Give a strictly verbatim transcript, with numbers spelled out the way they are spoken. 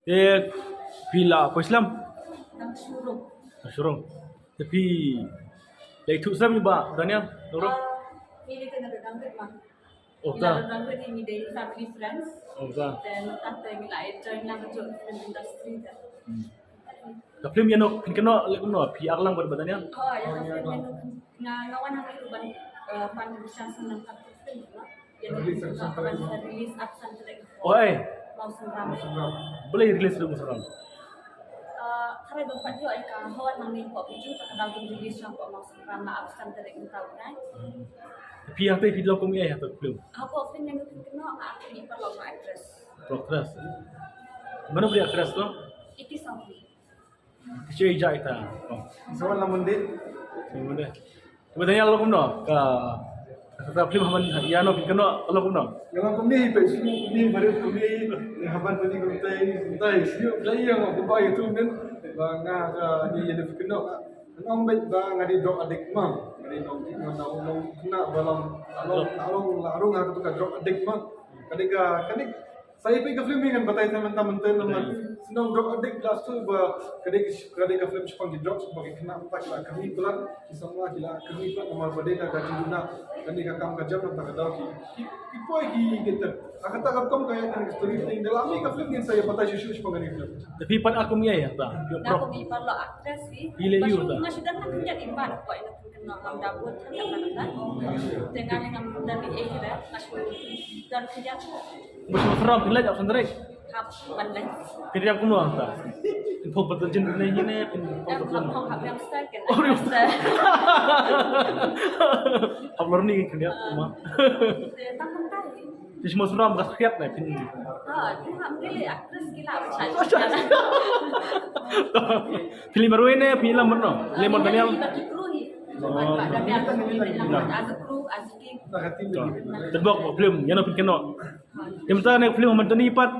Te phi la poi slem? Dang shu rung. Dang shu rung. Te phi la ithuh slem ïa i Bah Daniel? Nurul? Ah, phi la ithuh na dang bit ma. Oh, ta. Ila dang bit ngi dei family friends. Oh, ta. Then ta te ngi la join lang ka film industry ta. Hmm. Ka film ïano phin kynnoh leh kumno, phi act lang bad Bah Daniel? Oh, ïa ka film ïano nga nga wan hangne ruh ban, eh, pan bishar sngewthuh ka film, no? Ïa ka film ka ban release arphew san tarik. Oi. Mawsynram. Balei release ruh Mawsynram? Eh, kare ba pat ïoh ïa ka hall hangne hapoh Pyrtuh, ta ka daw ban release sha hapoh Mawsynram ha arphew san tarik mynta u bnai. Phi hangtei phi long kum ei ha ka film? Hapoh film ïano phin kynnoh nga acting ïa paralok actress. Actress. Mano phi actress to? Iti Sangri. Kichu ïa ita. Sa wan la Monday. Sa wan Monday. Bah Daniel, long kumno ka, ka film ha ban ïano phi kynnoh, long kumno? Nga long kumne, peit shu kumne, barit kumne, ne ha ban kumne kumtai, kumtai shu kumtai ïa nga kumba ïa tu men. Ba nga ka ni ïa phi kynnoh. Nga ong beit ba nga dei drug addict ma. Nga dei drug addict, nga dei nongkhynnah ba long, long, long, long la rung ha katu ka drug addict ma. Ka dei ka, ka dei Sa ïa phi ka film ngan batai tang mynta mynta namar shnong drug addict last tu ba ka dei ka dei ka film shaphang ki drugs ba ki khynnah mynta ki la kyrni palat, ki samla ki la kyrni palat namar ba dei na ka jingduna kane ka kam ka jam, mynta ka daw ki ki ki poi ki ki ter. Ha kata ka rukom ka ïa kane ka story, te da la mih ka film ngin sa ïa batai shuh shuh shaphang kane ka film. Te phi pat act kum ei hangta? Nga kum i paralok actress hi. Phi leh ïa u ta? Nga shu dang khyndiat i Bah, poi na Kynnoh ngam da bun than kata kata. Te nga ne ngam da ni ei re, nga shu don khyndiat. Bus Mawsynram phi leit, arphew san tarik? Hap, ban leit. Phi leit kumno hangta? Phin thok pat jin ne ne, phin thok pat jin. Hap, hap, hap, yang style kan. Oh, yang style. Hap lor ni khyndiat ma. Te tang tang tai. Phi Mawsynram ka khriat ne phin. Ha, phi hap ni le actress ki la ba chai. Phi leit marwei ne phi lam mano? Lemon Daniel. Phi leit marwei ne. Oh. Daniel, Daniel, Daniel, as a crew, as a team. Te bok film ïano phin kynnoh? Te mynta ne film ha Myntni pat.